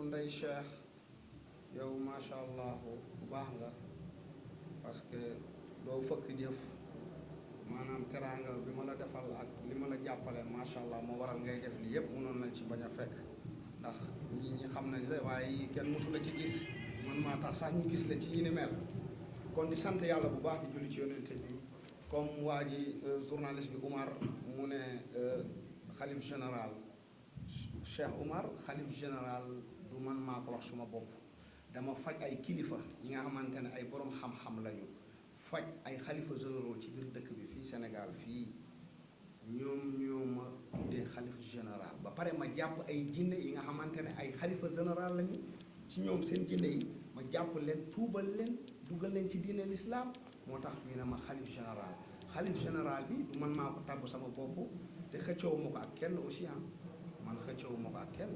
Ndeye Cheikh yow macha allah bu baax nga parce que doo fëkk jëf maanaam teraanga bi ma la defal ak li ma la jàppale macha allah moo waral ngay def li yëpp mënoon nañ ci bañ a fekk ndax nit ñi xam nañ la waaye kenn mosu la ci gis man maa tax sax ñu gis la ci yi ni mel kon di sant yàlla bu baax di julli ci yonente bi comme waa ji journaliste bi Oumar mu ne xalif général Cheikh Oumar xalif général du man maa ko wax suma bopp dama faj ay kilifa yi nga xamante ne ay borom xam-xam lañu faj ay xalifa généraux ci biir dëkk bi fii Sénégal fii ñoom ñoo ma tuddee xalif général ba pare ma jàpp ay jinne yi nga xamante ne ay xalifa général lañu ci ñoom seen jinne yi ma jàpp leen tuubal leen dugal leen ci diine l'islam moo tax ñu ne ma xalif général bi du man maa ko tàbb sama bopp te xëccoowu ma ko ak kenn aussi man xëccoowu ma ko ak kenn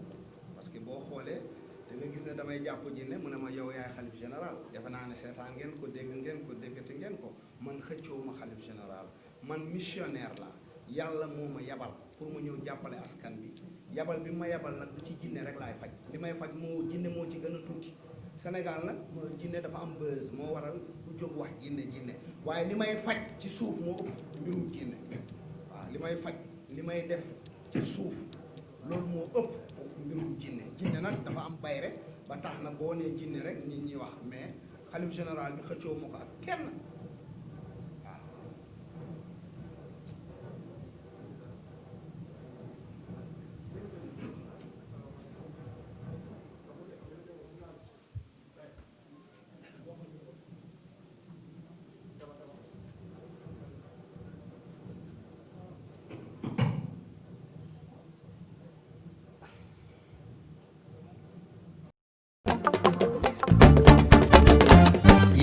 parce que boo xoolee da nga gis ne damay jàpp jinne mu ne ma yow yaay xalif général defe naa ne seetaan ngeen ko dégg ngeen ko déggati ngeen ko man xëccoowu ma xalif général man missionnaire la yàlla moo ma yabal pour ma ñëw jàppale askan bi yabal bi ma yabal nag du ci jinne rek laay faj li may faj moo jinne moo ci gën a tuuti Sénégal nag jinne dafa am buzz moo waral ku jóg wax jinne waaye li may faj ci suuf moo ëpp mbirum jinne waaw li may faj li may def ci suuf loolu moo ëpp mbirum jinne nag dafa am bayre ba tax na boo nee jinne rek nit ñi wax mais xalif général bi xëccoo ma ko ak kenn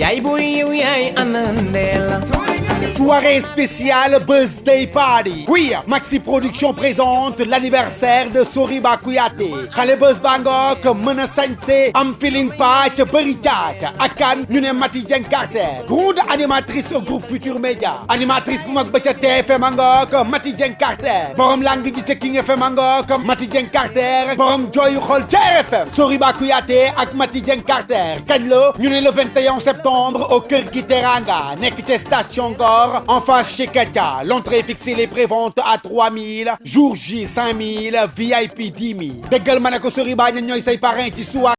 yaay boy yow yaay anandela. Soirée spéciale Birthday Party. Oui, Maxi Production présente l'anniversaire de Soriba Kouyaté. Xale buzz bangok mën a sañse am feeling patch bëri caat ak kan ñu ne Mati Dieng Carter, grande animatrice au groupe Futur Média. Animatrice bu mag ba ca TFM angok Mati Dieng Carter. Borom lang ji ca King FM angok Mati Dieng Carter. Borom jooyu xol ca RFM Soriba Kouyaté ak Mati Dieng Carter. Kañ la ñu ne le 21 septembre au Kër gi Teranga nekk ca station Ngor en face chez Katia. L'entrée fixée, les préventes à 3000, jour J 5000, VIP 10 000. déggal ma ne ko Soriba ñooy say parrain ci soir